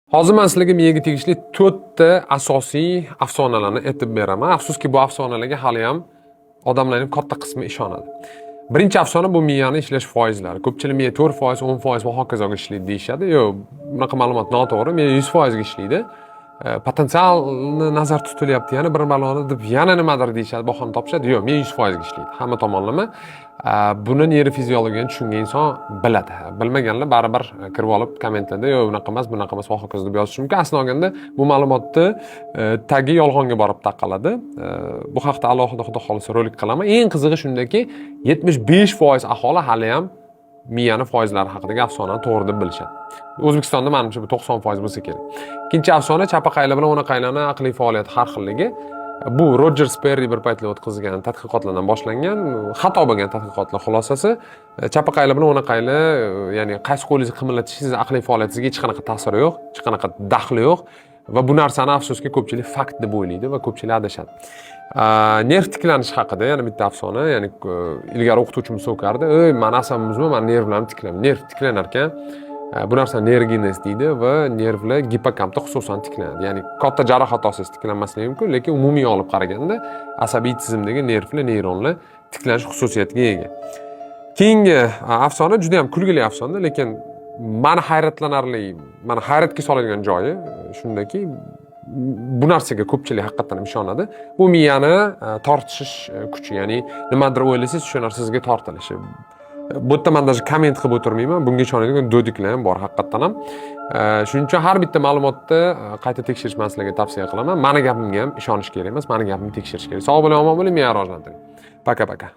Hozir man sizlarga miyaga tegishli to'rtta asosiy afsonalarni aytib beraman. Afsuski, bu afsonalarga hali ham odamlarning katta qismi ishonadi. Birinchi afsona bu miyani ishlash foizlari. Ko'pchilik miya 4%, 10% va hokazoga ishlaydi deyishadi. Yo'q, bunaqa ma'lumot noto'g'ri. Miya 100% ga ishlaydi. Potensialni nazar tutilyapti, yana bir baloni deb yana nimadir deyishadi, bahona topishadi. Yo'q, miya 100% ga ishlaydi. Hamma tomonlama. Buni neyrofiziologiyani tushungan inson biladi. Bilmaganlar baribir kirib olib kommentlarda "Yo'q, bunaqa emas, bunaqa emas" va hokazo deb yozishi mumkin. Aslini olganda, bu ma'lumotni tagi yolg'onga borib taqaladi. Bu haqda alohida, xudo xohlasa, rolik qilaman. Eng qizig'i shundaki, 75% aholi hali ham miyani foizlari haqidagi afsonani to'g'ri deb bilishadi. O'zbekistonda, manimcha, bu 90% bo'lsa kerak. Ikkinchi afsona chapaqaylar bilan o'naqaylarni aqliy faoliyati har xilligi. Bu Rojer Sperri bir paytlar o'tkazgan tadqiqotlardan boshlangan, xato bo'lgan tadqiqotlar xulosasi. Chapaqaylar bilan o'naqaylar, ya'ni qaysi qo'lingizni qimillatish sizni aqliy faoliyatingizga hech qanaqa ta'siri yo'q, hech qanaqa daxli yo'q va bu narsani, afsuski, ko'pchilik fakt deb o'ylaydi va ko'pchilik adashadi. Nerv tiklanishi haqida yana bitta afsona, ya'ni ilgari o'qituvchimiz so'kardi: "Ey, mani asabim buzma, mani nervlarim tiklanadi." Nerv tiklanar ekan, bu narsani neyrogenez deydi va nervlar gipokampda xususan tiklanadi. Ya'ni katta jarohat olsangiz, tiklanmasligi mumkin, lekin umumiy olib qaraganda asabiy tizimdagi nervlar, neyronlar tiklanish xususiyatiga ega. Keyingi afsona juda ham kulgili afsona, lekin mani hayratlanarli, mani hayratga soladigan joyi shundaki, bu narsaga ko'pchilik haqiqatdan ham ishonadi. Bu miyani tortishish kuchi, ya'ni nimadir o'ylasangiz, shu narsa sizga tortilishi. Bu yerda man даже komment qilib o'tirmayman, bunga ishonadigan dodiklar ham bor haqiqatdan ham. Shuning uchun har bitta ma'lumotni qayta tekshirish man sizlarga tavsiya qilaman. Mani gapimga ham ishonish kerak emas, mani gapimni tekshirish kerak. Sog' bo'ling, omon bo'ling, miya rivojlantiring. Пока, пока.